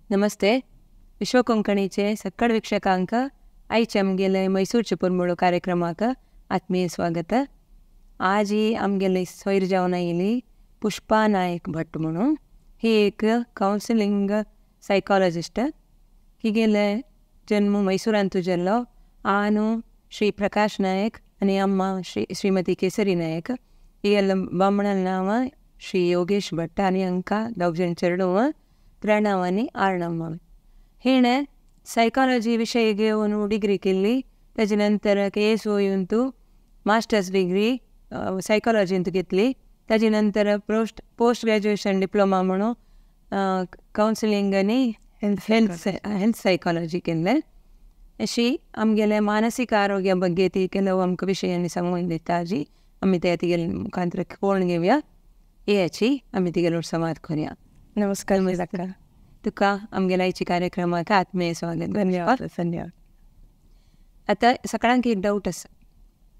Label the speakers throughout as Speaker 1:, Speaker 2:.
Speaker 1: नमस्ते. विश्व कोंकणीचे सक्कड वीक्षकांक आयचे आमगेले मैसूरचे पुरमुळो कार्यक्रमाक आत्मीय स्वागत. आज ही आमगेले सोयर जावन आयिल्ली पुष्पा नायक भट म्हणून ही एक कावन्सिलींग सायकोलॉजिस्ट. हिगेले जन्म मैसूरांतू जाल्लो. आनु श्री प्रकाश नायक आनी अम्मा श्री श्रीमती केसरी नायक. हिगेले बामणाल नांव श्री योगेश भट्ट आनी हांकां दोग जाण चेडूं प्रणव आनी आर्णव म्हणून. हिणें सायकोलॉजी विशय घेवन डिग्री केल्ली. ताजे नंतर के एस ओयूंतू मास्टर्स डिग्री सायकोलॉजींत घेतली. ताजे नंतर पोस्ट ग्रॅज्युएशन डिप्लोमा म्हणून कावन्सिलींग आनी हेल्थ सायकोलॉजी केल्लें. अशी आमगेले मानसीक आरोग्या ಬಗ್ಗೆ ती ಕೆಲವು आमकां विशयांनी सांगून दिता. आजी आमी ते तिगेले मुखांतर पळोवन घेवया. येयाची आमी तिगेलो संवाद करुया.
Speaker 2: नमस्कार मीराक्का.
Speaker 1: तुका आमगेल्या आयच्या कार्यक्रमाक आत्मीय स्वागत.
Speaker 2: धन्यवाद धन्यवाद.
Speaker 1: आतां सगळ्यांक एक डावट आसा,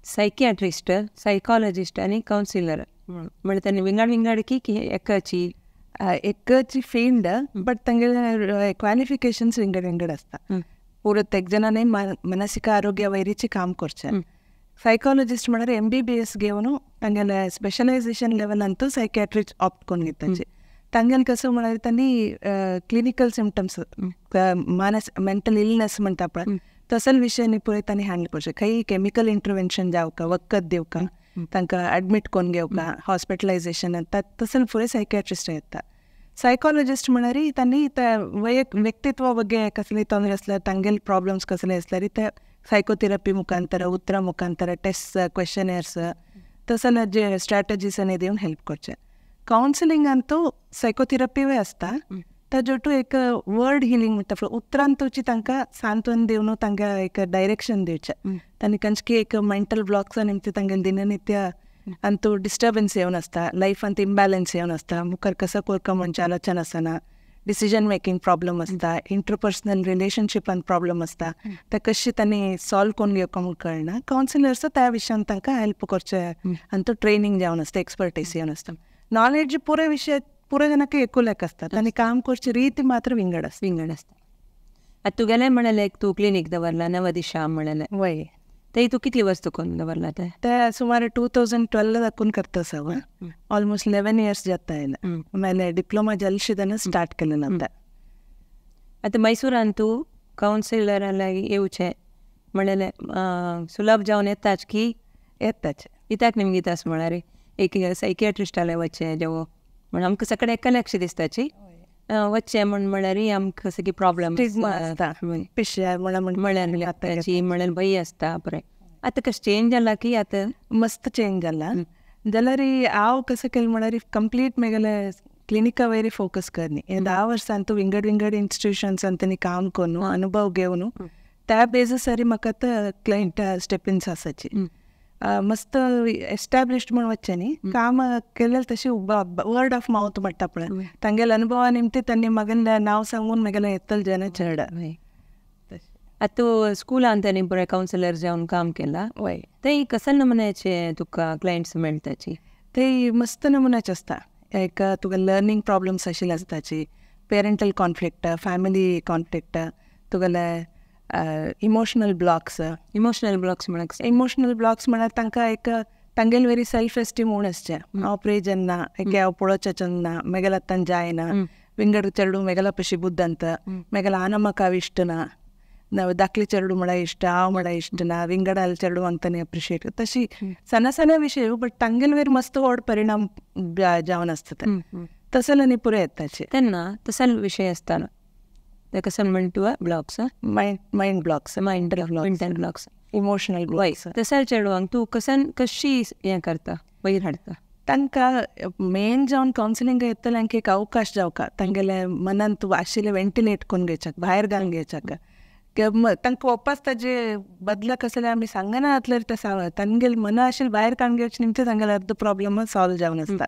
Speaker 1: सायकियाट्रिस्ट, सायकोलॉजिस्ट आनी कावन्सिलर म्हणल्यार तांणी विंगड विंगड की एकाची
Speaker 2: एकची फील्ड, बट तांगेले क्वालिफिकेशन्स विंगड विंगड आसता. पुरो तेग जणांनी मानसीक आरोग्य वैरीचे काम करचें. सायकोलॉजिस्ट म्हळ्यार MBBS घेवन तांगेले specialisation level Antu psychiatrist opt करून घेताचे. तांगेले कसं म्हळ्यार तांणी क्लिनिकल सिमटम्स, मानस मेंटल इलनेस म्हणटा पळय तसल विशयांनी पुराय तांणी हँडल करचें. खंय केमिकल इंटरवेन्शन जावका, वखद दिवका, तांकां एडमीट करून घेवका, हॉस्पिटलायझेशन तसल पुराय सायकियाट्रिस्ट येता. सायकोलॉजिस्ट म्हळ्यार तांणी व्यक्तित्व ಬಗ್ಗೆ कसले ತೊಂದರೆ आसल्यार, तांगेले प्रॉब्लम्स कसले आसल्यार ते सायकोथेरपी मुखांतर, उतरां मुखांतर, टेस्ट, क्वेशनर्स तसल जे स्ट्रॅटजीस आनी दिवन हेल्प करचें. कावन्सिलिंग अंतू सायकोथेरपीय आसता, ताजे एक वर्ड हिलिंग म्हणटा, उतरान तुची तांकां सांत्वन दिवन तांकां एक डायरेक्शन दिवचें. तांणी कंचकी एक मेंटल ब्लॉक्स निमती तांगेले दिननित्य अंतू डिस्टर्बन्स येवन आसता, लायफ अंत इम्बॅलन्स येवन आसता, मुखार कसो करका म्हणचे आलोचन आसना, डिसिजन मेकिंग प्रॉब्लम आसता, इंटरपर्सनल रिलेशनशिपान प्रॉब्लम आसता, ते कशी तांणी सॉल्व करून घेवका म्हूण कळना. कावन्सिलर्स त्या विशयान तांकां हेल्प करचें अंतू ट्रेनींग जावन आसता, एक्सपर्टीस येवन आसता. नॉलेज पुरो विशय पुरो जाणांक एकूलेक आसता, तांणी काम करची रीत मात्र विंगड आसता.
Speaker 1: विंगड आसता. आतां तुगेलें म्हणलें एक तूं क्लिनीक दवरला नवदिशा म्हणलें,
Speaker 2: वय
Speaker 1: ते तूं कितली वर्स करून दवरला तें?
Speaker 2: ते सुमार 2012 दाखून करता आसा. ऑलमोस्ट 11 इयर्स जाता येयला. मागीर डिप्लोमा जाले शिदान स्टार्ट केलें आतां.
Speaker 1: आतां मैसुरान तूं कावन्सिलरा लागीं येवचें म्हणलें सुलभ जावन येताच की
Speaker 2: येताच
Speaker 1: कित्याक निमगितास म्हळ्यार एक सायकियाट्रिस्टाले वचचें जेवो म्हण आमकां सगळें एकल्याकशें दिसताची वचचें म्हण म्हळ्यार आमकां सगळी प्रॉब्लम
Speaker 2: आसता, पिश्या
Speaker 1: म्हळ्यार लागताची म्हळ्यार भंय आसता. बरें आतां कशें चेंज जाला की आतां
Speaker 2: मस्त चेंज जाला. जाल्यार हांव कसं केलें म्हळ्यार कंप्लीट म्हगेले क्लिनिका वयर फोकस करनी. हे 10 वर्सां तूं विंगड विंगड इन्स्टिट्युशन्सान तांणी काम करून अनुभव घेवन त्या बेजीसर म्हाका आतां क्लायंट स्टेपिन्स आसाची. मस्त एस्टॅब्लिश्ड म्हूण वचचें न्ही, काम केलें तशी वर्ड ऑफ मावथ म्हणटा पळय तांगेले अनुभवा निमती तांणी म्हगेलें नांव सांगून म्हगेलें येतले जेन्ना चड.
Speaker 1: आतां तूं स्कुलान तांणी बरें कावन्सिलर जावन काम केलां,
Speaker 2: वय
Speaker 1: ते कसले नमुन्याचे तुका क्लायंट्स मेळटाची?
Speaker 2: ते मस्त नमुन्याचे आसता. एक तुका लर्नींग प्रॉब्लम्स आशिल्ले आसताची, पेरंटल कॉन्फ्लिक्ट, फॅमिली कॉन्फ्लिक्ट, तुगेले इमोशनल ब्लॉक्स.
Speaker 1: इमोशनल ब्लॉक्स म्हळ्यार?
Speaker 2: इमोशनल ब्लॉक्स म्हळ्यार तांकां एक तांगेले वेरी सेल्फ एस्टीम उण आसचें. हांव प्रेजन ना, एक हांव पळोवचें ना, म्हगेल्या आतां जायना, विंगड चेडूं म्हगेल्या पशी बुद्दंत, म्हगेल्या आना म्हाका इश्ट ना, दाखली चेडूं म्हळ्यार इश्ट, हांव म्हळ्यार इश्ट ना, विंगड चेडूं तांणी अप्रिशिएट तशी सणा सणा विशय, बट तांगेले वयर मस्त व्हड परिणाम जावन आसता ते तसले न्ही पुरो येताचे
Speaker 1: तेन्ना तसले विशय आसतना ते कसं म्हणटा blocks,
Speaker 2: mind blocks,
Speaker 1: mental blocks,
Speaker 2: emotional blocks.
Speaker 1: तसल्या चेडवांक तूं कसन कशी हें करता, वयर हाडटा?
Speaker 2: तांकां मेन जावन कावन्सिलिंग येतल्यांक एक अवकाश जावका, तांगेले मनांत आशिल्लें वेंटिलेट करून घेवच्याक, भायर घालून घेवच्याक. तांकां वापस ताजे बदला कसले आमी सांगना जातल्यार ते तांगेले मना आशिल्लें भायर काडून घेवचें निमतें तांगेले अर्द प्रॉब्लम सॉल्व जावन आसता.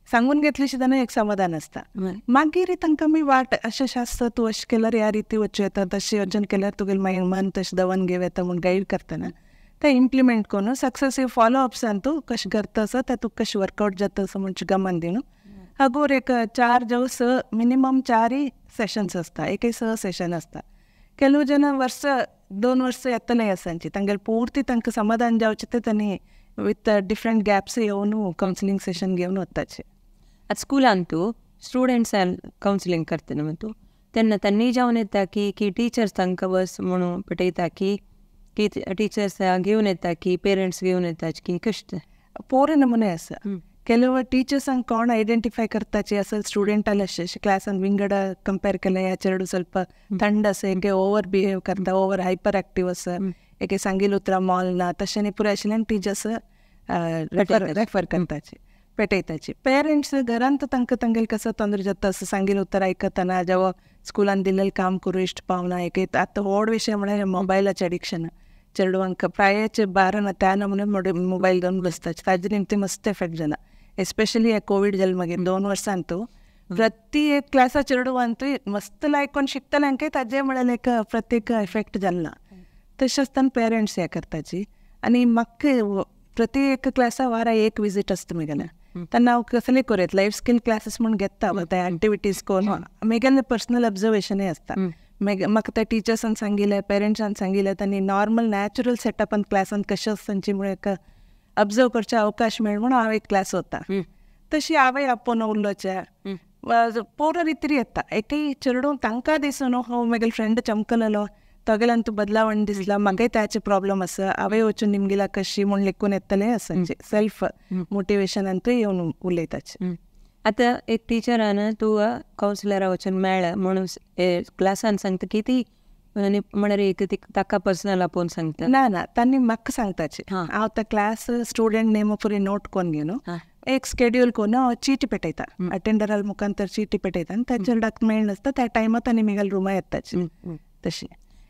Speaker 2: सांगून घेतली सुद्दां एक समाधान आसता. मागीर तांकां आमी वाट अशें अशें आसता, तूं अशें केल्यार ह्या रिती वचूं येता, तशें वचून केल्यार तुगेलें मागीर मन तशें दवन घेवं येता म्हूण गायड करतना तें इम्प्लिमेंट करून सक्सेसीव फॉलो अप्सान तूं कशें करता आसा तें तुका कशें वर्कआवट जाता असो म्हणजे गमन दिवन हगूर एक 4 जावं 6 मिनिमम 4 सेशन्स आसता, एक 6 सेशन आसता. ಕೆಲವು ಜನ ವರ್ಷ 2 ವರ್ಷ येतले आसांची तांगेले पूर्ती तांकां समाधान जावचें ते तांणी विथ डिफरंट गॅप्स येवन कावन्सिलींग सेशन घेवन वताचे.
Speaker 1: आतां स्कुलान तूं स्टुडंट्सान कावन्सिलींग करता न्हू तूं, तेन्ना तांणी जावन येता की की टिचर्स तांकां बस म्हणून पेटयता की की टिचर्स घेवन येता की पेरंट्स घेवन येता की कशें तें?
Speaker 2: पोरे नमुने आसा. ಕೆಲವು ಟೀಚರ್ಸ್ कोण ಐಡೆಂಟಿಫೈ करताची असेल स्टुडंटाला क्लासान विंगड कंपेर केल्यार ह्या चेडू ಸ್ವಲ್ಪ थंड आसा, एके ओवर बिहेव करता, ओवर हायपर एक्टीव आसा, एके सांगील उतरां मोल ना, तशें न्ही पुराय आशिल्ल्यान टिचर्स रेफर करताची, पेटयताची. पेरंट्स घरांत तांकां तांगेले कसो तोंदर जाता असो सांगील उतर आयकतना जेवा स्कुलान दिलेलें काम करूं इश्ट पावना. एक आतां व्हड विशय म्हळ्यार मोबायलाचें एडिक्शन. चेडवांक प्रायचे 12 ना त्या नमुने मोबायल घेवन बसताचे, ताजे निमती मस्त एफेक्ट जाला. एस्पेशली हे कोवीड जालें मागीर 2 वर्सां तूं प्रति एक क्लासा चेडवांतूय मस्त लायक शिकतल्यांकय ताजे म्हळ्यार एक प्रत्येक एफेक्ट जालो ना. तशें आसतना पेरंट्स हें करताची. आनी म्हाका प्रति एक क्लासा वारा एक विजीट आसता म्हगेलें, तेन्ना हांव कसलें करूं लायफ स्कील क्लासीस म्हूण घेता, ते एक्टिविटीज करून म्हगेलें पर्सनल ऑब्जर्वेशनय आसता. म्हाका त्या टिचर्सान सांगिल्लें, पेरंट्सान सांगिल्लें, तांणी नॉर्मल नॅचरल सेटअपान क्लासान कशें आसता म्हूण एक ऑब्जर्व करचे अवकाश मेळ म्हणून हांव एक क्लास वता. तशी हांवें आपोवन उलोवचें पोरा रितीर येता. एकय चेडूं तांकां दिसून हो म्हगेलो फ्रेंड चमकलेलो, तगेल्यान तूं बदलावण दिसला, म्हाकाय ताचे प्रॉब्लम आसा, हांवें वचून निमगेला कशी म्हूण लेखून येतलें आसा, सेल्फ मोटिवेशनांतूय येवन उलयताचे.
Speaker 1: आतां एक टिचरान तूं कावन्सिलरा वचून मेळ म्हणून क्लासान सांगता की ती म्हळ्यार एक ताका पर्सनल आपोवन सांगता?
Speaker 2: ना ना, तांणी म्हाका सांगताचे. हांव त्या क्लास स्टुडंट नेम पुरी नोट करून घेवन एक स्केड्यूल करून हांव चीट पेटयता, अटेंडरा मुखांतर चीट पेटयता आनी त्या चेरडाक मेळनासता त्या टायमार तांणी म्हगेल्या रुमा येताचे. तशें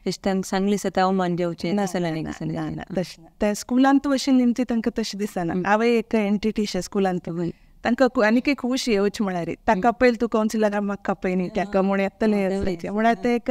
Speaker 1: तशें तांकां सांगली सता अवमान जेवचें नासलें
Speaker 2: तशें त्या स्कुलांत अशें निमती तांकां तशें दिसना. हांवें एक एंटिटी शे स्कुलांत तांकां आनीक एक खूश येवचें म्हळ्यार ताका पयलीं तूं कावन्सिलरा म्हाका पळय न्ही ताका म्हूण येतलें म्हळ्यार तें एक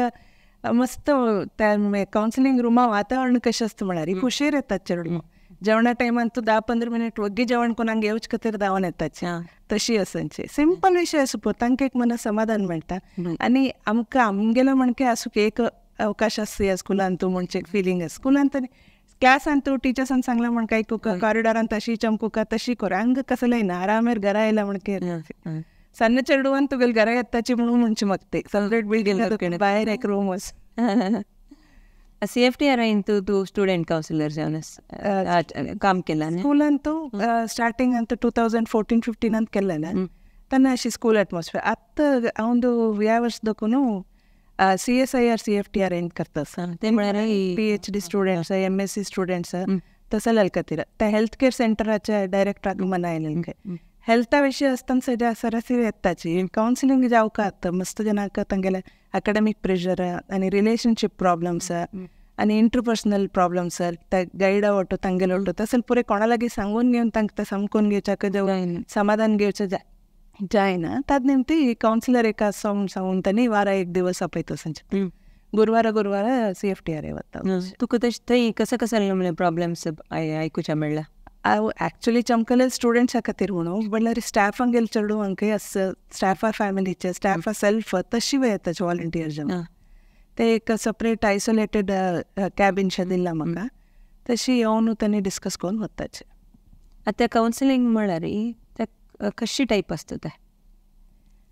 Speaker 2: मस्त त्या कावन्सिलींग रुमा वातावरण कशें आसता म्हळ्यार खुशेर येतात चेडवां. जेवणा टायमान तूं 10-15 मिनट वग्गी जेवण कोणाक येवचे खातीर धांवन येताचे, तशी आसांचे. सिंपल विशय आसूं पळय, तांकां एक मना समाधान मेळटा आनी आमकां आमगेलो म्हणके आसूं की एक अवकाश आसता ह्या स्कुलान तूं म्हणचे एक फिलींग आसा. स्कुलान क्लासान तूं टिचर्सान सांगलां म्हण काय आयकुका, कॉरिडॉरान तशी चमकुका तशी कर, हांगा कसलें ना, आरामेर घरा आयला म्हणके सन्न चेडवान तुगेले घरा येताची म्हणून म्हणचे म्हाका ते सपरेट बिल्डींग भायर एक रूम आसा.
Speaker 1: CFTR तूं तूं स्टुडंट कावन्सिलर जावन काम केलां
Speaker 2: स्कुलान तूं स्टार्टींग अंतू 2014-15 केल्लें तेन्ना अशी स्कूल एटमॉस्फियर. आतां हांव ह्या वर्स देखून CSIR CFTR N करता
Speaker 1: ते म्हळ्यार
Speaker 2: PhD students, MSc students तसं खातीर त्या हेल्थ केअर सेंटराच्या डायरेक्टराक मना आयलें. हेल्था विशय आसतना सद्या सरासरी येताची कावन्सिलींग जावका आतां मस्त जनांक तांगेले अकॅडमीक प्रेशर आनी रिलेशनशीप प्रॉब्लम्स आनी इंटरपर्सनल प्रॉब्लम्स, त्या गायडा वटो तांगेलो वटो तसं पुरे कोणा लागीं सांगून घेवन तांकां तें समकून घेवच्याक समाधान घेवचें जायना. ताज निमती कावन्सिलर एक आसा म्हूण सांगून तांणी वारा एक दिवस आपयता सांजचे, गुरवारा गुरवारा CFTR वता.
Speaker 1: तुका तशें थंय कसो कसो प्रॉब्लम्स आयकुच्या मेळ्ळा?
Speaker 2: हांव एक्चुअली चमकले स्टुडंट्सा खातीर म्हणून म्हणल्यार स्टाफांगेले चेडवांकय आसा, स्टाफा फॅमिलीचे, स्टाफा सेल्फ तशी येता व्हॉलंटियर जावन ते एक सपरेट आयसोलेटेड कॅबिन शें दिलां म्हाका, तशी येवन तांणी डिस्कस करून वताचे.
Speaker 1: आतां कावन्सिलींग म्हळ्यार तें कशी टायप आसता तें?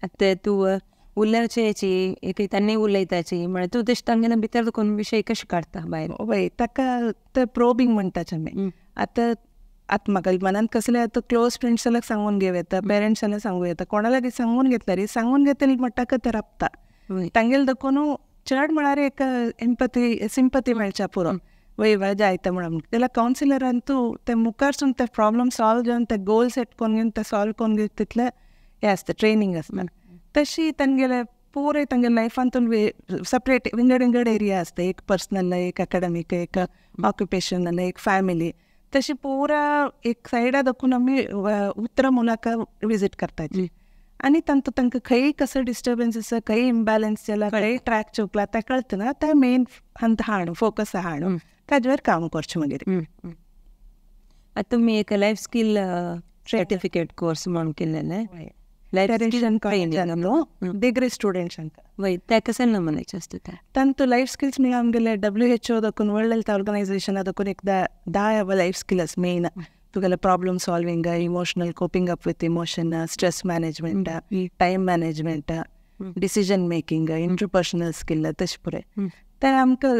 Speaker 1: आतां तूं उलोवचेची एक तांणी उलयताची म्हळ्यार तूं तशें तांगेले भितर कोण विशय कशें काडटा भायर?
Speaker 2: वय, ताका तें प्रोबींग म्हणटाचे आमी. आतां आतां म्हाका मनांत कसलें आतां क्लोज फ्रेंड्स जाल्यार सांगून घेवं येता, पेरंट्स जाल्यार सांगूं येता, कोणा लागीं सांगून घेतल्यार सांगून घेतली म्हणटा ते राबता तांगेले देखून चड म्हळ्यार एक एम्पथी सिंपथी मेळच्या पुरो वय वय जायता म्हणून. जाल्यार कावन्सिलरान तूं ते मुखारसून ते प्रॉब्लम सॉल्व जावन ते गोल सेट करून घेवन ते सॉल्व करून घेवन तितलें हें आसता, ट्रेनींग आसता. तशी तांगेले पुरे तांगेले लायफांतून सपरेट विंगड विंगड एरिया आसता, एक पर्सनल, एक अकॅडमीक, एक ऑक्युपेशनल, एक फॅमिली, तशी पुरा एक सायडा दाखोवन आमी उतरां मुलाका विजीट करताची आनी तांकां तांकां खंय कसो डिस्टर्बन्स आसा, खंय इम्बॅलन्स जाला, खंय ट्रॅक चुकला तें कळटा ना, तें मेन हंत हाडून फोकस हाडून ताजेर काम करचें मागीर.
Speaker 1: आतां तुमी एक लायफ स्कील सर्टिफिकेट कोर्स म्हणून केलेलें,
Speaker 2: टेरेशियन कॉलेजांतलो डिग्री स्टुडंट्सांक.
Speaker 1: वय, ते कशें नमुन्याचे आसता?
Speaker 2: तांतू लायफ स्किल्स म्हळ्यार आमगेले WHO दखून वर्ल्ड हेल्थ ऑर्गनायझेशना दखून एक 10 लायफ स्किल्स मेन. तुगेले problem solving, emotional coping up with emotion, stress management, time management, decision making, interpersonal skill तशें पुराय. ते आमकां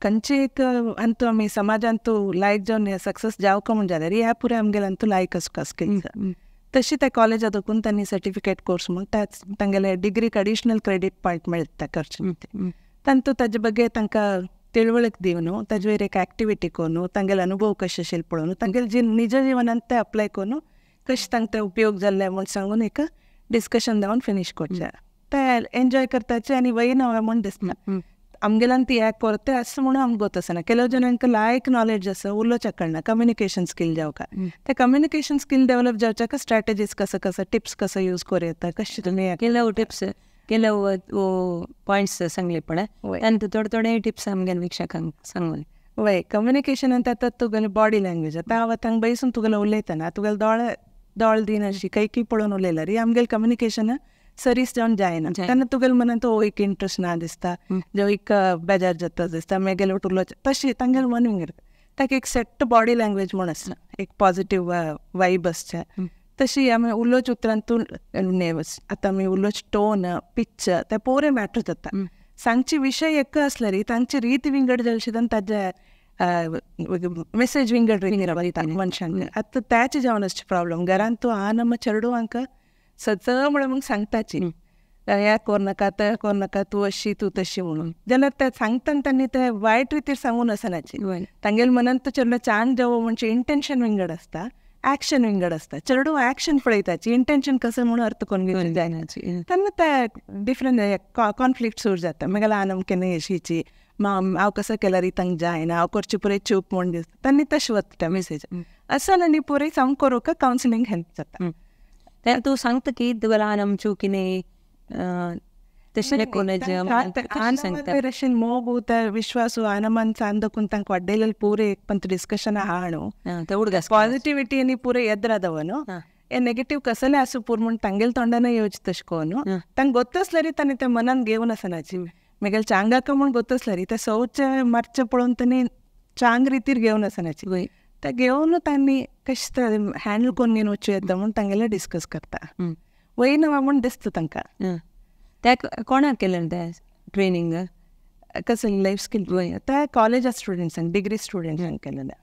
Speaker 2: खंयचे एक अंतू आमी समाजांतू लायक जावन सक्सेस जावका म्हूण जाल्यार ह्या पुराय आमगेले अंतू लायक आसता स्किल्स. तशी त्या कॉलेजा दखून तांणी सर्टिफिकेट कोर्स म्हूण त्याच तांगेले डिग्रीक अडिशनल क्रेडीट पॉयंट मेळटा करचे. तांतू ताजे बगे तांकां तिळवळक दिवन ताजे वयर एक एक्टिविटी करून तांगेले अनुभव कशे आशिल्ले पळोवन तांगेले जी निज जिवनांत ते अप्लाय करून कशें तांकां ते उपयोग जाल्ले म्हूण सांगून एक डिस्कशन जावन फिनीश करचें. ते एन्जॉय करताचे आनी वयना म्हूण दिसना आमगेल्यान ती एक करता आसा म्हणून आमकां गोत आसना. ಕೆಲವು जणांक लायक नॉलेज आसा उलोवच्याक कळना, कम्युनिकेशन स्किल जावका. ते कम्युनिकेशन स्किल डेव्हलप जावच्याक स्ट्रॅटजीज कसं कसं टिप्स कसं यूज करूं येता कशें तुमी
Speaker 1: ಕೆಲವು टिप्स ಕೆಲವು पॉयंट्स सांगले पण तांतू थोडे थोडे टिप्स आमगेले वीक्षकांक सांगून.
Speaker 2: वय, कम्युनिकेशन आतां आतां तुगेले बॉडी लँग्वेज आतां हांव आतां बैसून तुगेले उलयतना तुगेले दोळे दोळे दिन अशी कैकी पळोवन उलयल्यार आमगेले कम्युनिकेशन सरीस जावन जायना. तेन्ना तुगेले मनांत ओ एक इंट्रस्ट ना दिसता, जो एक बेजार जाता दिसता, मागीर उलोवचें तशें तांगेले मन विंगड. ताका एक सेट बॉडी लँग्वेज म्हूण आसता, एक पॉझिटीव वायब आसचें. तशी आमी उलोवचे उतरांतून आतां आमी उलोवचे टोन पिच ते पुरे मॅटर जाता. सांगचे विशय एक आसल्यार तांची रीत विंगड जाली सुद्दां ताजे मेसेज विंगड रितीन मनशांक. आतां त्याचे जावन आसचे प्रॉब्लम घरांत तूं आहा नम चेडवांक सच म्हळ्यार मग सांगताची ह्या कर नाका त्या कर नाका, तूं अशी तूं तशी म्हणून. जाल्यार ते सांगतना तांणी ते वायट रितीर सांगून आसनाची. तांगेले मनांत तो चेडलो चांग जावो म्हणजे इंटेन्शन विंगड आसता, ॲक्शन विंगड आसता. चेडूं ॲक्शन पळयताची, इंटेन्शन कसं म्हणून अर्थ करून घेवचें जायनाची. तेन्ना ते डिफरंट कॉन्फ्लिक्ट सुरू जाता. मागीर आन अमकें न्हय अशीची हांव कसो केल्यार तांकां जायना, हांव करचें पुराय चूक म्हूण दिसता. तांणी तशें वता मेसेज असो आनी पुराय सांग करूंक कावन्सिलींग हेल्प जाता.
Speaker 1: तेन्ना तूं सांगता की तुगेलो आन चूक न्हय तशें
Speaker 2: कोणाचें मोग विश्वास आनमान सान दखून तांकां वाड्डेलें पुरे एक पंत डिस्कशन आहा न्हू. पॉझिटिविटी आनी पुरे येद्रादव न्हू, हे नेगेटीव कसलें आसूं पूर म्हूण तांगेले तोंडान येवचें तशें करून न्हू. तांकां गोत्तसल्यार तांणी ते मनान घेवन आसनाची. मागीर चांगाक म्हूण गोत्तसल्यार ते सवचे मातशें पळोवन तांणी चांग रितीर घेवन आसनाची. ते घेवन तांणी कशें ते हँडल करून घेवन वचूं येता म्हूण तांगेले डिस्कस करता. वयना म्हूण दिसता तांकां.
Speaker 1: त्या कोणाक केलें तें ट्रेनींग
Speaker 2: कसं लायफ स्किल त्या कॉलेजा स्टुडंट्सांक, डिग्री स्टुडंट्सांक केलेलें.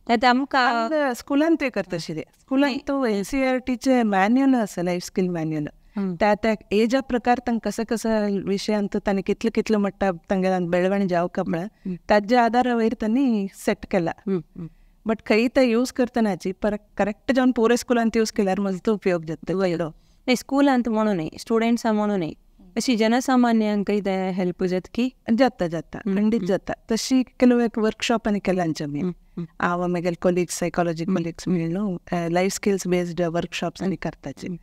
Speaker 1: ते आमकां
Speaker 2: स्कुलांत करता आशिल्लें. स्कुलांत एनसीईआरटीचें मॅन्युअल आसा, लायफ स्किल मॅन्युअल. त्या त्या एजा प्रकार तांकां कसं कसं विशयांत तांणी कितले कितले मट्टा तांगेल्या बेळवणी जावका म्हळ्यार ताज्या आदारावयर तांणी सेट केला. बट खंय ते यूज करतनाची पर करेक्ट जावन पुरे स्कुलांत यूज केल्यार मस्त उपयोग जाता.
Speaker 1: न्हय स्कुलांत म्हणून न्हय, स्टुडंट्सां म्हणून न्हय, अशी जनसामान्यांकय ते हेल्प जाता की
Speaker 2: जाता जाता खंडीत जाता. तशी ಕೆಲವು एक वर्कशॉप आनी केलांचे आमी हांव मागीर कोलिग्स सायकोलॉजी कोलिग्स मेळून लायफ स्किल्स बेस्ड वर्कशॉप्स आनी करताचे.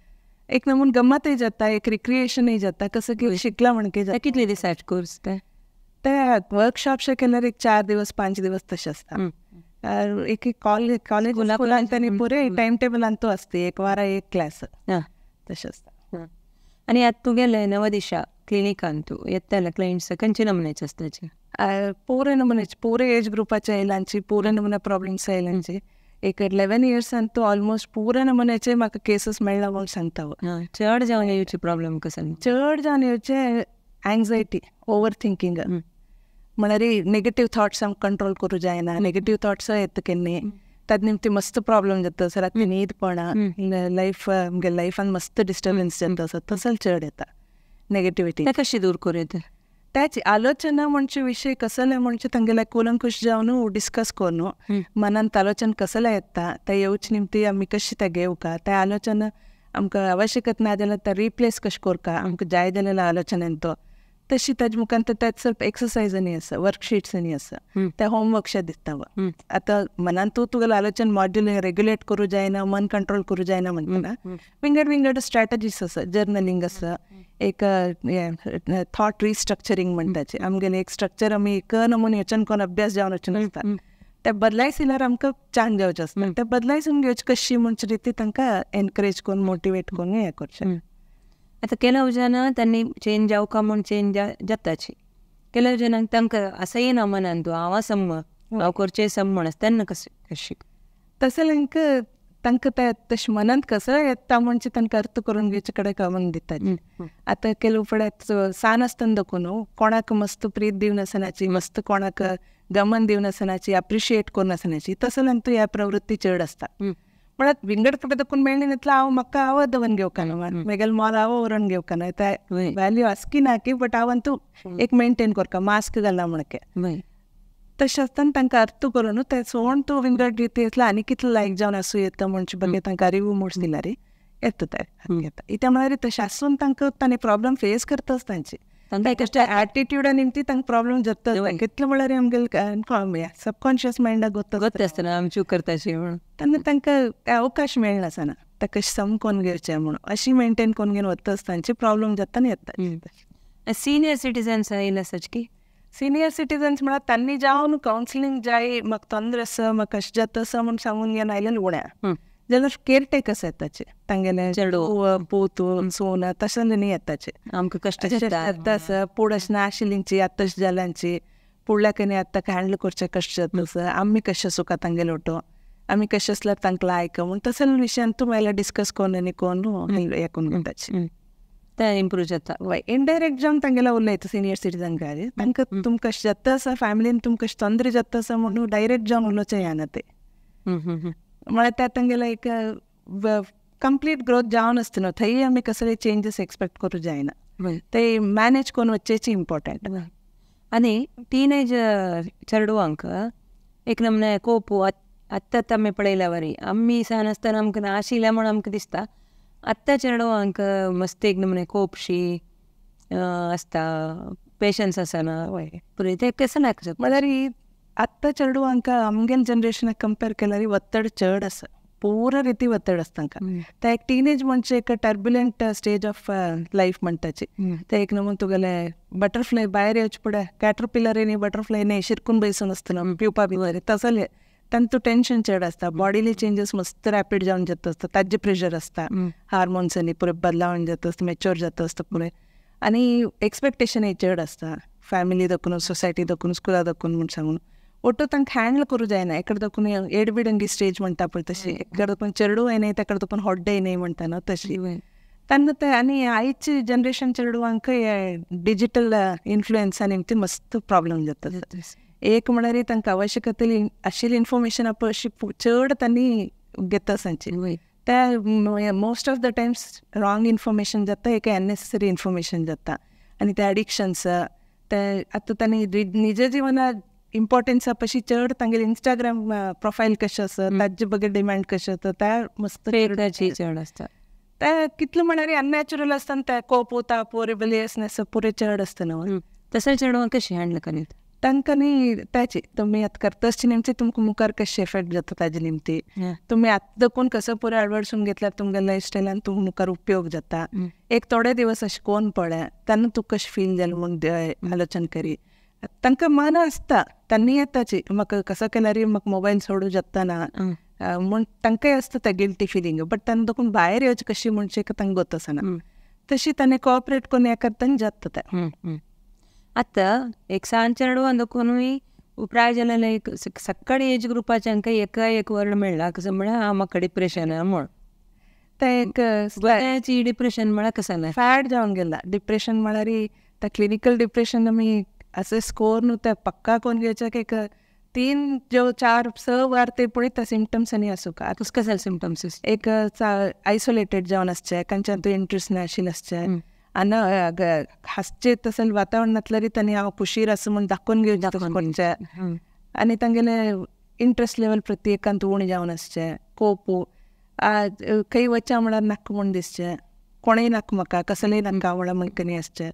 Speaker 2: एक नमून गम्मतय जाता, एक रिक्रिएशनय जाता, कसं की शिकला म्हणके जाता.
Speaker 1: कितले दिसाचे कोर्स ते?
Speaker 2: ते वर्कशॉप केल्यार एक 4 दिवस 5 दिवस तशें आसता. एक कॉलेज स्कुलांत आनी पुरे टायम टेबल अंतू आसता, एक वारा एक क्लास तशें आसता.
Speaker 1: आनी आतां तुगेलें नवदिशा क्लिनिकान तूं येताले क्लायंट्स खंयचे नमुन्याचे आसताचे?
Speaker 2: पुरे नमुन्याचे, पुरे एज ग्रुपाचे येयलांची, पुरे नमुने प्रॉब्लम्स येयलांची. एक 11 इयर्सान तूं ऑलमोस्ट पुरे नमुन्याचे म्हाका केसीस मेळ्ळा म्हूण सांगता.
Speaker 1: चड जावन येवचे प्रॉब्लम कसले?
Speaker 2: चड जावन येवचे एंग्जायटी, ओवर थिंकींग, म्हळ्यार नेगेटीव थॉट्स आमकां कंट्रोल करूं जायना. नेगेटीव थॉट्स येता केन्ना ताजे निमती मस्त प्रॉब्लम जाता. राती न्हीद पडना, लायफ आमगे लायफान मस्त डिस्टर्बन्स जाता. आसा तसो चड येता नेगेटिविटी.
Speaker 1: ते कशी दूर करूं येता?
Speaker 2: त्याची आलोचना म्हणजे विशय कसले म्हणजे तांगेले कुलंकुश जावन डिस्कस करून मनांत आलोचना कसले येता ते येवचे निमती आमी कशी ते घेवका, ते आलोचना आमकां आवश्यकत ना जाल्यार ते रिप्लेस कशें करका आमकां जाय जाल्यार आलोचनेन तो तशी ताजे मुखार तेच ಸ್ವಲ್ಪ एक्सरसाइज आनी आसा, वर्कशीट्स आनी आसा, ते होमवर्कशे दिता. आतां मनांत तूं तुगेलें आलोचन मॉड्यूल रेग्युलेट करूं जायना, मन कंट्रोल करूं जायना म्हणटना विंगड विंगड स्ट्रॅटजीस आसा. जर्नलिंग आसा, एक थॉट रिस्ट्रक्चरींग म्हणटाचे. आमगेलें एक स्ट्रक्चर आमी एक नमुने वचन कोण अभ्यास जावन वचून आसता ते बदलायसल्यार आमकां चांग जावचें आसता. ते बदलायसून घेवचे कशी म्हणचे रिती तांकां एनकरेज करून मोटिवेट करून हें करचें.
Speaker 1: आतां ಕೆಲವು ಜನ तांणी चेंज जावका म्हूण चेंज जाताची, ಕೆಲವು जनांक तांकां असंय ना मनान तूं हांव सम हांव करचें सम म्हण आसता तेन्ना कशें कशी
Speaker 2: तसलें तांकां ते तशें मनांत कसो येता म्हणजे तांकां अर्थ करून घेवचे कडेन करून दिता. आतां ಕೆಲವು फुडें सान आसतना दाखोवन कोणाक मस्त प्रीत दिवन आसनाची, मस्त कोणाक गमन दिवन आसनाची, अप्रिशिएट करून आसनाची, तसल्यांतू ह्या प्रवृत्ती चड आसता. म्हळ्यार विंगड कडेन दाखोवन मेळ्ळी नातल्यार हांव म्हाका हांव दवन घेवकाना, मेगेल मोल हांव व्हरून घेवकाना, ते व्हॅल्यू आसकी ना की बट हांव तूं एक मेंटेन करका मास्क घाला म्हणके. तशें आसतना तांकां अर्थ करून ते सोण तूं विंगड रिती आसल्यार आनी कितलो लायक जावन आसूं येता म्हणचे बगे तांकां अरिवू मोड्स दिल्यार येता ते येता. इत्या म्हळ्यार तशें आसून तांकां तांणी प्रॉब्लम फेस करताच तांची ॲटिट्यूडा निमती तांकां प्रॉब्लम जाता. कितले म्हळ्यार आमगेले सबकॉन्शियस मायंडाक गोत्त
Speaker 1: आसतना आमी चूक करता अशी म्हणून
Speaker 2: तेन्ना तांकां अवकाश मेळनासना ताका कशें समकोन घेवचें म्हणून अशी मेंटेन करून घेवन वता तांची प्रॉब्लम जाता येता.
Speaker 1: सिनियर सिटीजन्स आयले आसाच की
Speaker 2: सिनियर सिटीजन्स म्हळ्यार तांणी जावन कावन्सिलींग जाय म्हाका तोंदर आसा म्हाका कशें जाता आसा म्हूण सांगून घेवन आयलें उण्या जाल्यार केअर टेकर्स येताचे तांगेले पूत सून तशें न्ही येताचे
Speaker 1: आमकां कश्ट
Speaker 2: जाता आसा पूण अशें नाशिल्लींची आतां तशें जाल्यांची पुडल्या न्ही आतां हँडल करचें कश्ट जाता आसा आमी कशें सुका तांगेले ओटो आमी कशें आसल्यार तांकां लायक म्हूण तसले विशयान तूं मेल्यार डिस्कस करून आनी करून हें करून घेताचे
Speaker 1: ते इम्प्रूव जाता.
Speaker 2: वय इनडायरेक्ट जावन तांगेले उलयता सिनियर सिटीजन काय तांकां तुमकां कशें जाता आसा फॅमिलीन तुमकां कशें तोंदरे जाता आसा म्हणून डायरेक्ट जावन उलोवचें येना ते म्हळ्यार ते तांगेले एक कंप्लीट ग्रोथ जावन आसता न्हू थंय आमी कसले चेंजीस एक्सपेक्ट करूं जायना ते मॅनेज करून वचचेची इम्पॉर्टंट.
Speaker 1: आनी टीनेज चेडवांक एक नमने कोपू आत्तां आमी पळयल्या वरी आमी सान आसतना आमकां नाशिल्लें म्हूण आमकां दिसता, आत्तां चेडवांक मस्त एक नमने कोपशी आसता, पेशन्स आसना पुरें तें कसं नाका.
Speaker 2: म्हळ्यार आत्तां चेडवांक आमगेले जनरेशनाक कंपेर केल्यार ಒತ್ತಡ चड आसा, पूरा रिती ಒತ್ತಡ आसता तांकां. ते एक टीनेज म्हणजे एक टर्ब्युलंट स्टेज ऑफ लायफ म्हणटाची. ते एक नमून तुगेले बटरफ्लाय भायर येवचे फुडें कॅटरपिलर न्ही बटरफ्लाय न्ही शिरकून बैसून आसता पिवपा भितर तसले तांतू टेंशन चड आसता, बॉडीली चेंजीस मस्त रॅपीड जावन जाता आसता, ताजे प्रेशर आसता, हार्मोन्सांनी पुरें बदलावण जाता आसता, मॅच्योर जाता आसता पुरें आनी एक्सपेक्टेशनय चड आसता फॅमिली दाखोवन सोसायटी दाखोवन स्कुला दाखोवन म्हूण सांगून ಒಟ್ಟು तांकां हँडल करूं जायना. एकडे दाखोवन एडबिडंगी स्टेज म्हणटा पळय तशी, एकडे दाखोवन चेडूं येनाय तेकडे दाखोवन होड्डें येनाय म्हणटा न्हू तशी तेन्ना ते. आनी आयचे जनरेशन चेडवांक डिजिटल इन्फ्लुएन्सा निमती मस्त प्रॉब्लम जाता. एक म्हळ्यार तांकां आवश्यकतेली आशिल्ली इन्फॉर्मेशन अशी चड तांणी घेता सांची त्या most of the times wrong information जाता, एक अननेसेसरी इन्फॉर्मेशन जाता आनी ते एडिक्शन्स ते आतां तांणी निज जिवनात इम्पॉर्टन्स पशी चड तांगेले इंस्टाग्राम प्रोफायल कशें आसा ताजे बगैर डिमांड कशें आसा त्या मस्त
Speaker 1: चड आसता.
Speaker 2: ते कितले म्हळ्यार अननॅचरल आसता ते कोप ताप रिबेलियसनेस पुरें चड आसता न्हू.
Speaker 1: तशें चेडवांक कशें हँडल करीत
Speaker 2: तांकां न्ही ताची तुमी आतां करतासचे निमती तुमकां मुखार कशें इफेक्ट जाता ताजे निमती तुमी आतां दाखोवन कसो पुरें अडवडसून घेतल्यार तुमगे लायफ स्टायलान तुमकां मुखार उपयोग जाता. एक थोडे दिवस अशें कोन पळय तेन्ना तुका कशें फील जालें म्हूण आलोचन करी. तांकां मन आसता तांणी येताची म्हाका कसो केल्यार म्हाका मोबायल सोडूं जाता ना म्हूण तांकांय आसता तें गिल्टी फिलींग बट तांकां दाखोवन भायर येवचें कशें म्हणचें तांकां गोत आसना तशी ताणें कोऑपरेट करून हें करतना जाता तें.
Speaker 1: आतां एक सान चेडवां दाखोवनूय प्राय जाल्यार एक सकाळी एज ग्रुपाच्यांक एका एक वर्ड मेळ्ळा कसो म्हळ्यार म्हाका डिप्रेशन म्हूण
Speaker 2: तें एक
Speaker 1: डिप्रेशन म्हळ्यार कसं
Speaker 2: फॅड जावन गेला डिप्रेशन म्हळ्यार त्या क्लिनिकल डिप्रेशन आमी असे स्कोर न्हू ते पक्का कोण घेवचे एक 3 जो 4 6 वार ते पळय त्या सिमटम्स आनी आसूंक.
Speaker 1: आतां कसले सिमटम्स?
Speaker 2: एक आयसोलेटेड जावन आसचें, कंच्यान तूं इंट्रस्ट नाशिल्लें आसचें आनी हांसचें तसलें वातावरण नासल्यार तांणी हांव खुशीर आसा म्हूण दाखोवन घेवचें करचें आनी तांगेले इंट्रस्ट लेवल प्रत्येकांत उणें जावन आसचें, कोप खंय वचचें म्हळ्यार नाका म्हूण दिसचें, कोणूय नाका म्हाका कसलेंय नाका म्हळ्यार म्हणकनी आसचें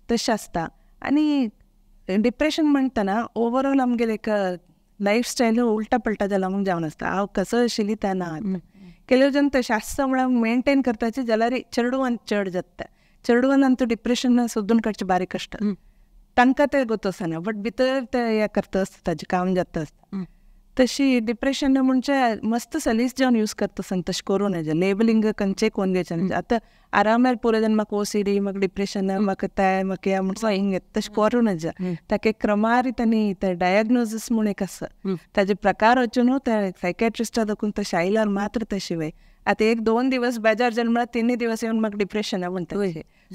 Speaker 2: तशें आसता. आनी डिप्रेशन म्हणटना ओवरऑल आमगेले एक लायफ स्टायल उल्टा पलटा जाला म्हूण जावन आसता. हांव कसो आशिल्ली तें ना. ಕೆಲವು जन तशें आसता म्हळ्यार मेंटेन करताचे जाल्यार चेडवान चड जाता. चेडवान आमचो डिप्रेशन सोदून काडचें बारीक कश्ट तांकां तें गोत आसना बट भितर तें हें करता आसता ताजें काम जाता आसता. तशी डिप्रेशन म्हणजे मस्त सलीस जावन यूज करता सांग तशें करूं नजे लेबलिंग खंयचे कोण घेवचें आतां आरामार पुरो जावन म्हाका ओसीडी म्हाका डिप्रेशन म्हाका तें म्हाका हें म्हण सांग तशें करूं नजे ताका एक क्रमारी तांणी ते डायग्नोजीस म्हूण एक आसा ताजे प्रकार वचून ते सायकॅट्रिस्टा दाखोवन तशें आयल्यार मात्र तशें वय. आतां एक 2 दिवस बेजार जाले म्हळ्यार 3 दिवस येवन म्हाका डिप्रेशन म्हणटा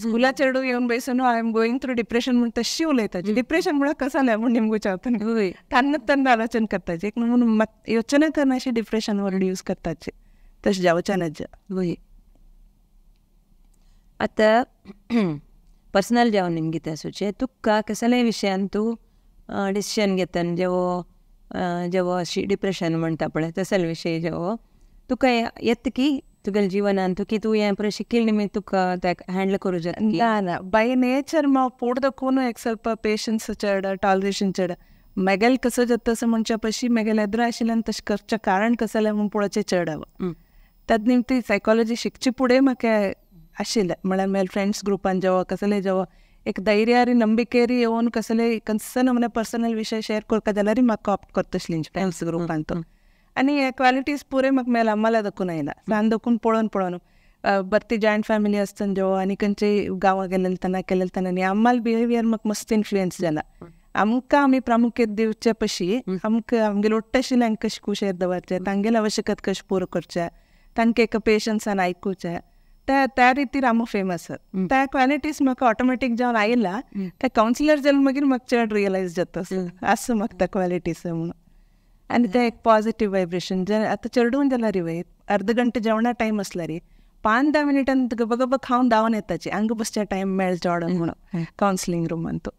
Speaker 2: स्कुला चेडू येवन बैसून I am going through depression म्हण तशी उलयता डिप्रेशन म्हळ्यार कसं जालें म्हूण निमगो विचारता तान्ना तान्ना आलोचन करताचे एक म्हणून योजना करना अशी डिप्रेशन वर्ड यूज करताचे तशें जावचें नज.
Speaker 1: आतां पर्सनल जावन निमगिता आसूचे तुका कसलेय विशयान तूं डिसिशन घेतन जेवो जेवो अशी डिप्रेशन म्हणटा पळय तसले विशय जेवो तुका येता की तुगेल्या जिवनान तूं की तूं हें पुरो शिकिल्लें निमित्त तुका ताका हँडल करूं जाता?
Speaker 2: ना ना बाय नेचर हांव पोड दाखोवन एक ಸ್ವಲ್ಪ पेशन्स चड टॉलरेशन चड मेगेल कसो जाता तसो म्हणच्या पशी मेगेल एदरो आशिल्ल्यान तशें करचें कारण कसलें जालें म्हूण पळोवचें चड हांव तद निमती सायकोलॉजी शिकचे फुडें म्हाका आशिल्लें म्हळ्यार म्हगे फ्रेंड्स ग्रुपान जेवो कसलें जेवो एक धैर्य नंबिकेरी येवन कसले कसो नमूने पर्सनल विशय शेअर करता जाल्यार म्हाका ऑप्ट करतसली फ्रेंड्स ग्रुपान तो आनी हे क्वालिटीज पुरे म्हाका मेला अम्माला दाखोवन आयला सान दाखोवन पळोवन पळोवन बरती जॉयंट फॅमिली आसतना जेवो आनी खंयचे गांवां गेलेले तेन्ना केलेले तेन्ना आनी अम्माल बिहेवियर म्हाका मस्त इन्फ्लुयन्स जाला. आमकां आमी प्रामुख्य दिवचे पशी आमकां आमगेले ओट्ट आशिल्ल्यांक कशें कुशेर दवरचें तांगेले आवश्यकत कशें पुरो करचें तांकां एका पेशन्सान आयकुचें त्या त्या रितीर आमी फेमस त्या क्वालिटीज म्हाका ऑटोमॅटीक जावन आयला त्या कावन्सिलर जालें मागीर म्हाका चड रियलायज जाता आसा म्हाका त्या क्वालिटीज म्हणून. आनी ते एक पॉझिटिव्ह वायब्रेशन जे आतां चेडून जाल्यार वय अर्द घंटे जेवणा टायम आसल्यार 5-10 मिनिटान गब गब खावन धांवन येताची हांगा बसच्या टायम मेळ चड म्हणून कावन्सिलींग रुमान तो.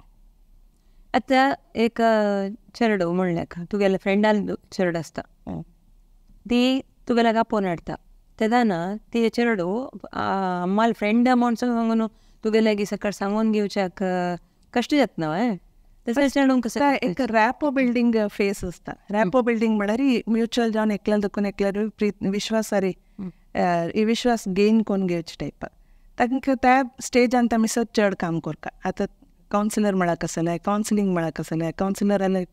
Speaker 1: आतां एक चेडो म्हणल्यार तुगेल्या फ्रेंडान चेडो आसता ती तुगेल्याक आपोवन हाडटा तेन्ना ती चेडो अम्माल फ्रेंड म्हूण सांगून तुगे लागीं सकाळ सांगून घेवच्याक कश्ट जाता न्हय
Speaker 2: एक रॅपो बिल्डींग फेस आसता. रॅपो बिल्डींग म्हळ्यार म्युच्युअल जावन एकल्या दाखोवन एकल्यार विश्वास विश्वास गेन करून घेवचे टायप तांकां त्या स्टेजान आमी सद चड काम करता. आतां कावन्सिलर म्हळ्यार कसलें कावन्सिलींग म्हळ्यार कसलें कावन्सिलराले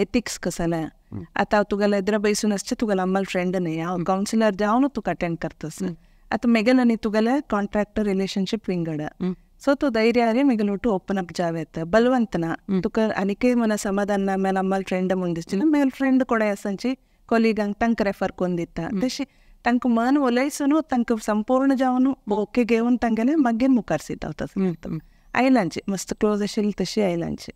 Speaker 2: एथिक्स कसलें आतां तुगेले एदरा बैसून आसचें तुगेलो अम्माल फ्रेंड न्ही हांव कावन्सिलर जावन तुका अटेंड करता आतां मेगेल आनी तुगेले कॉन्ट्रॅक्टर रिलेशनशीप विंगड सो तूं धैर्यारे मेगेल ಒಟ್ಟು ಓಪನ್ ಅಪ್ ಜಾವ येता बलवंत ना तुका आनीकय मना समाधान ना मेल अम्माल फ्रेंड म्हूण दिसची ना मेल फ्रेंड कोडे आसांची कोलिगांक तांकां रेफर करून दिता तशी तांकां मन उलयसून तांकां संपूर्ण जावन ओके घेवन तांगेले मागीर मुखार सिता तसो आयलांची मस्त क्लोज आशिल्ली तशी आयलांची.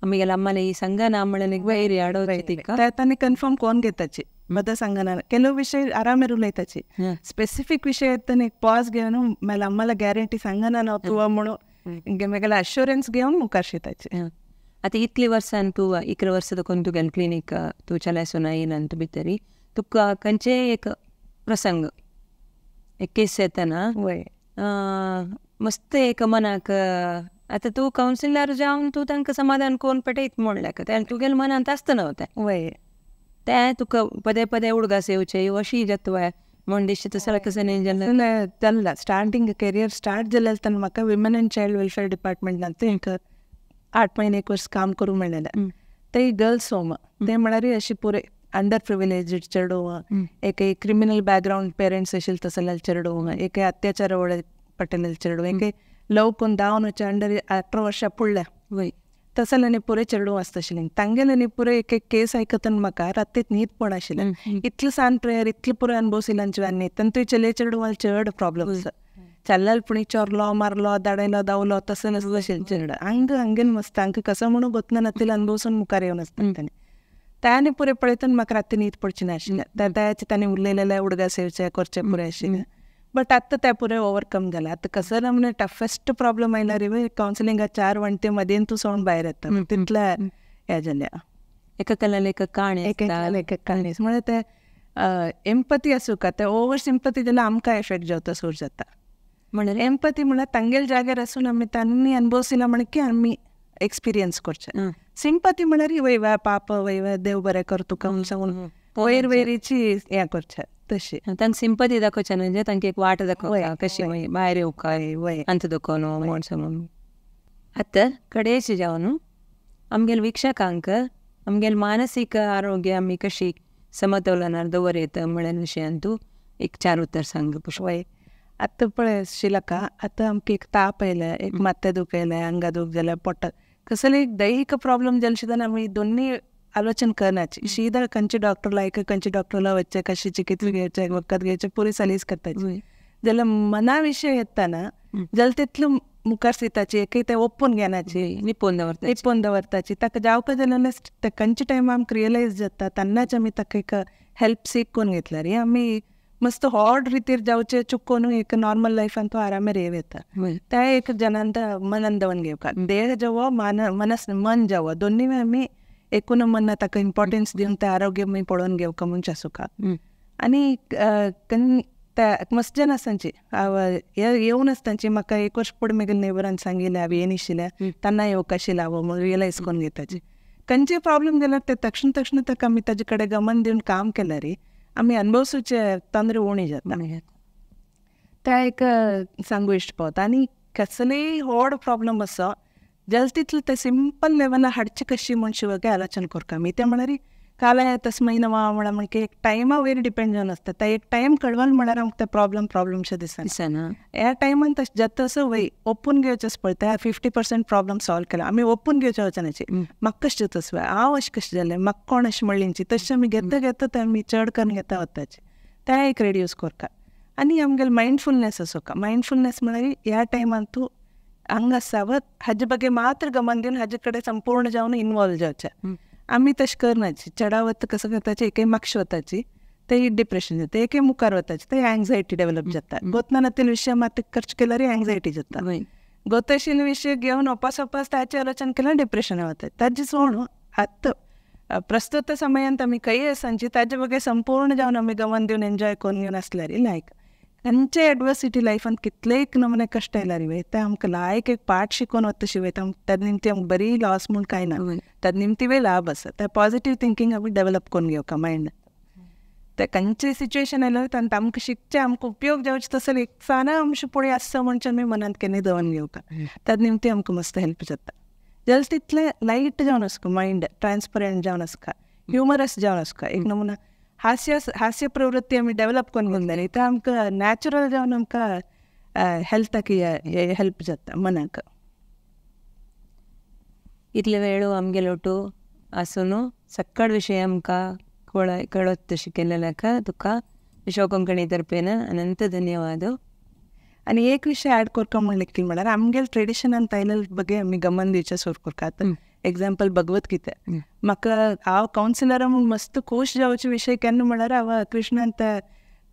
Speaker 1: आमगेले अम्माले ही संगना म्हणल्यार वैर आडोवची
Speaker 2: तांणी कन्फर्म कोण घेताची बद्दल सांगना ಕೆಲವು ವಿಷಯ ಆರಾಮೇर उलयताची स्पेसिफीक विशय येतना एक पॉज घेवन मेला अम्माला गॅरंटी सांगना ना तूं म्हणून मेगेले अश्युरन्स घेवन मुखार शिताची.
Speaker 1: आतां इतली वर्सान तूं 11 वर्सां दाखोवन तुगेलें क्लिनीक तूं चलायसून येयला तूं भितरी तुका खंयचेय एक प्रसंग एक केस येतना मस्त एक मनाक आतां तूं कावन्सिलर जावन तूं तांकां समाधान करून पेटयत म्हणल्यार तें तुगेल्या मनांत आसता न्हू तें
Speaker 2: वय
Speaker 1: तें तुका पदे पदे उडगास येवचे अशी जाता म्हूण दिसता तसो कसं न्ही जाल्यार
Speaker 2: चल्ला स्टार्टींग करियर स्टार्ट जालें तेन्ना म्हाका विमन अँड चायल्ड वेलफेअर डिपार्टमेंटांत एक 8 महिने एक वर्स काम करूंक मेळ्ळेलें. ते गर्ल्स होम ते म्हळ्यार अशी पुरे अंडर प्रिविलेज्ड चेडूं एक क्रिमिनल बॅकग्रावंड पेरंट्स आशिल्ले तसले चेडूं एक अत्याचार पडलेले चेडूं एक लव करून धांवन वचचे अंडर 18 वर्सां फुडल्या
Speaker 1: वय
Speaker 2: तसल्यानी पुरे चेडूं आसता तांगेल्यानी पुरे एक एक केस आयकतना म्हाका रातीत न्हीद पड आशिल्लें इतलें सान प्रेयर इतलें पुरो अनुभवसिलांचे आनी तांतूय चले चेडवाल चड प्रॉब्लम आसा चल्लाल पुणी चोरलो मारलो दाडयलो धांवलो तसं नसलं अशें चेडं हांग हांगेन मस्त हांकां कसो म्हणून गोतना नातिल्लें अनुभवसून मुखार येवन आसता ताणें त्याने पुरे पळयतना म्हाका राती न्हीद पडची नाशिल्लें त्याचे ताणें उरलेलें उडगास येवचें करचें पुरें आशिल्लें बट आतां तें पुरें ओवरकम जालें. आतां कसो ना म्हणजे टफेस्ट प्रॉब्लम आयल्यार कावन्सिलिंगा 4 वण्टी मदेन तूं सोडून भायर येता तितलें हें जालें.
Speaker 1: एकामेकाला एक काणी
Speaker 2: एक एक काणी म्हळ्यार ते एम्पती आसूं का ते ओवर सिंपती जाल्यार आमकां एफेक्ट जाता सूर जाता
Speaker 1: म्हणल्यार
Speaker 2: एम्पती म्हळ्यार तांगेल्या जाग्यार आसून आमी तांणी अनुभवसिला म्हण की आमी एक्सपिरियन्स करचें. सिंपती म्हळ्यार वय पाप वय देव बरें कर तुका म्हूण सांगून वयर वयरीची हें करचें तशी
Speaker 1: तांकां सिंपती दाखोवचें म्हणजे तांकां एक वाट दाखोवता कशी भायर येवका अंत दाखोवन म्हूण सांगून. आतां कडेची जावन आमगेले वीक्षकांक आमगेले मानसीक आरोग्य आमी कशी समतोलनार दवरता म्हळ्या विशयान तूं एक चार उतर सांग पुष्पा.
Speaker 2: वय आतां पळय शिलका आतां आमकां एक ताप आयले, एक माथ्या दुख आयलें, अंगा दूख जालें, पोटात कसले एक दैहिक प्रॉब्लम जाले सुद्दां आमी दोन्ही आलोचन करनाची, सीधा खंयचे डॉक्टर लायक खंयचे डॉक्टरला वचचे, कशी चिकित्सा घेवचे, वखद घेवचे, पुरी सलीस करताची. जाल्यार मना विशय येताना जाल्यार तितलो मुखार दिताची, एकय ते ओपून घेनाची,
Speaker 1: निपोवन दवरता,
Speaker 2: निपोवन दवरताची. ताका जावका जाल्यार ते खंयच्या टायमार आमकां रियलायज जाता तेन्नाच आमी ताका एक हेल्प सीक करून घेतल्यार आमी मस्त हॉड रितीर जावचे चुकोन एक नॉर्मल लायफान तो आरामेर येव येता. त्या एक जनांत मनान दवन घेवका, देह जावो मनस मन जावो दोन्ही आमी एकूण मन ताका इम्पॉर्टन्स दिवन ते आरोग्य आमी पळोवन घेवका म्हूण आसूका. आनी मस्त जन आसतांची येवन आसतांची म्हाका एक वर्स पड मेगेले नेबरान सांगिल्लें हांवें येन आशिल्लें तेन्ना येवकाशी लावो म्हूण रियलायज करून घेताची. खंयचे प्रॉब्लम जाल्यार ते तक्षण तक्षण ताका आमी ताजे कडेन गमन दिवन काम केल्यार आमी अनुभवसूचे तंत्र उणी जाता. त्या एक सांगू इश्ट पावता. आनी कसलेय व्हड प्रॉब्लम आसा जाल्यार तितले ते सिंपल लेवला हाडचे कशी म्हूण शिवगे आलोचन करता आमी. ते म्हळ्यार कालाय तस्मय नवा म्हळ्यार म्हणजे एक टायमा वयर डिपेंड जावन आसता. त्या एक टायम कळवल म्हळ्यार आमकां ते प्रॉब्लम प्रॉब्लमशें दिसना. ह्या टायमान तशें जाता तसो वय ओपून घेवचें पळय त्या 50% प्रॉब्लम सॉल्व केला आमी ओपून घेवचे वचनाची. म्हाका कशें जाता तसो हांव अशें कशें जालें, म्हाका कोण अशें म्हणलें, तशें आमी घेता घेता ते आमी चड करून घेता वताचे. तें एक रेड्यूस करता. आनी आमगेले मायंडफुलनेस आसोका. मायंडफुलनेस म्हळ्यार ह्या टायमान तूं हांगा आसावत हाजे ಬಗ್ಗೆ मात्र गमन दिवन हाजे कडेन संपूर्ण जावन इनवॉल्व जावचें. आमी तशें करनाची, चडावत कसो करताची एकय मागशे वताची ते डिप्रेशन जाता, एकय मुखार वताची ते एंग्जायटी डेवलप जाता. गोतना नातील विशय मात खर्च केल्यार एंग्जायटी जाता. गोतशील विशय घेवन ओपास ओपास ताचे आलोचन केल्यार डिप्रेशन वता. ताजे सोड आतां प्रस्तुत समयांत आमी खंय आसांची ताजे ಬಗ್ಗೆ संपूर्ण जावन आमी गमन दिवन एन्जॉय करून घेवन आसल्यार लायक खंयचे एडवर्सिटी लायफान कितलेय नमुने कश्ट आयल्यार वय ते आमकां लायक एक पाठ शिकोवन वता शिवय ताजे निमती आमकां बरी लॉस म्हूण कांय ना, ताजे निमती वे लाभ आसा. त्या पॉझिटीव थिंकींग आमी डेवलप करून घेवका मायंड. ते खंयचे सिच्युएशन आयल्यार तांकां आमकां शिकचें आमकां उपयोग जावचें तसो एक सान अंश पुढे आसता म्हणचे आमी मनांत केन्नाय दवरून घेवका. ताजे निमती आमकां मस्त हेल्प जाता. जाल्यार तितलें लायट जावन आसता, मायंड ट्रान्सपरंट जावन आसता, ह्युमरस जावन आसता. एक नमुना हास्य हास्य प्रवृत्ती आमी डेवलप करून घेतली ते आमकां नॅचरल जावन आमकां हेल्थाक हेल्प जाता मनाक.
Speaker 1: इतले वेळ आमगेलो ओटू आसून सक्कड विशय आमकां कळत तशें केलेल्याक तुका विश्व कोंकणी तर्फेन अनंत धन्यवाद.
Speaker 2: आनी एक विशय ऍड करता म्हणलें कितें म्हळ्यार आमगेले ट्रेडिशनान आयिल्ले ಬಗ್ಗೆ आमी गमन दिवचें सुरू करता. एग्जाम्पल भगवद्गीता. म्हाका हांव कावन्सिलरा म्हूण मस्त खूश जावचे विशय केन्ना म्हळ्यार हांव कृष्णान त्या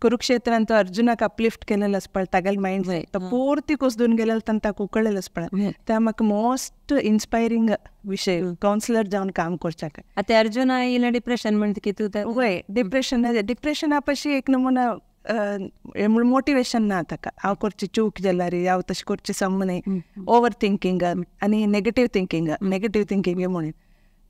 Speaker 2: कुरुक्षेत्रान तो अर्जुनाक अपलिफ्ट केलेलो आसा पळय, तागेले मायंड तो पुर्ती कोसदून गेलेलो ताणें ताका उकळलेलो आसा पळय, त्या म्हाका मोस्ट इन्स्पायरींग विशय कावन्सिलर जावन काम करच्याक.
Speaker 1: आतां अर्जुना आयिल्लें डिप्रेशन म्हणटा कितें?
Speaker 2: वय डिप्रेशन डिप्रेशना पशी एक नमुना मोटिवेशन ना ताका, हांव करची चूक जाल्यार हांव तशें करचें सम न्ही, ओवर थिंकींग आनी नेगेटीव थिंकींग, नेगेटीव थिंकींग म्हणून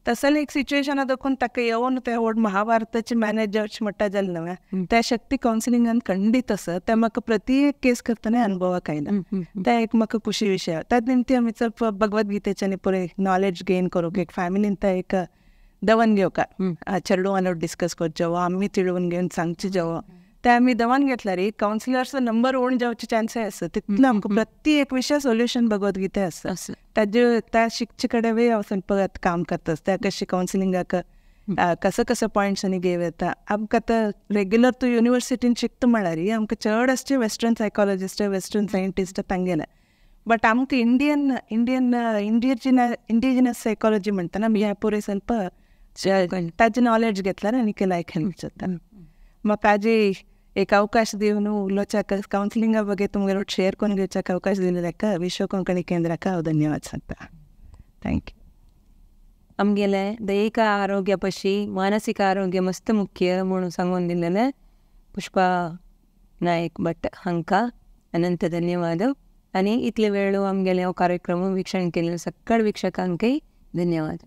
Speaker 2: तसलें एक सिच्युएशना दाखोवन ताका येवन ते व्हड महाभारताचें मॅनेज जावचें म्हणटा जालें न्हय. त्या शक्ती कावन्सिलिंगान खंडीत आसा, तें म्हाका प्रति एक केस करतना अनुभवाक आयला. तें एक म्हाका खुशी विशय. ताजे निमती आमी चड भगवद्गीतेच्यान पुरें नॉलेज गेन करूंक एक फॅमिलीन तें एक दवन घेवका, चेडवान डिस्कस करचें आमी तिळून घेवन सांगचें जेवो ते आमी दवन घेतल्यार कावन्सिलर्सचो नंबर उण जावचे चान्सय आसा. तितलो आमकां प्रति एक विशय सोल्युशन भगवद्गीता आसा. ताजे त्या शिकचे कडेन हांव ಸ್ವಲ್ಪ काम करता. त्या कशें कावन्सिलिंगाक कसो कसो पॉयंट्स आनी घेव येता. आमकां आतां रेग्युलर तूं युनिवर्सिटीन शिकता म्हळ्यार आमकां चड आसचे वेस्टर्न सायकोलॉजिस्ट वेस्टर्न सायंटिस्ट तांगेले, बट आमकां इंडियन इंडियन इंडिजिनस सायकोलॉजी म्हणटा आमी ह्या पुरें ಸ್ವಲ್ಪ ताजें नॉलेज घेतल्यार आनी लायक हेल्प जाता. म्हाका आजी एक अवकाश दिवन उलोवच्याक कावन्सिलिंगा ಬಗ್ಗೆ तुमगेलो शेअर करून घेवच्याक अवकाश दिलेल्याक विश्व कोंकणी केंद्राक हांव धन्यवाद सांगता. Thank you.
Speaker 1: आमगेले दैहिक आरोग्य पशी मानसीक आरोग्य मस्त मुख्य म्हणून सांगून दिलेलें पुष्पा नायक भट हांकां अनंत धन्यवाद. आनी इतले वेळ आमगेले हो कार्यक्रम वीक्षण केल्ले सक्कड वीक्षकांकय धन्यवाद.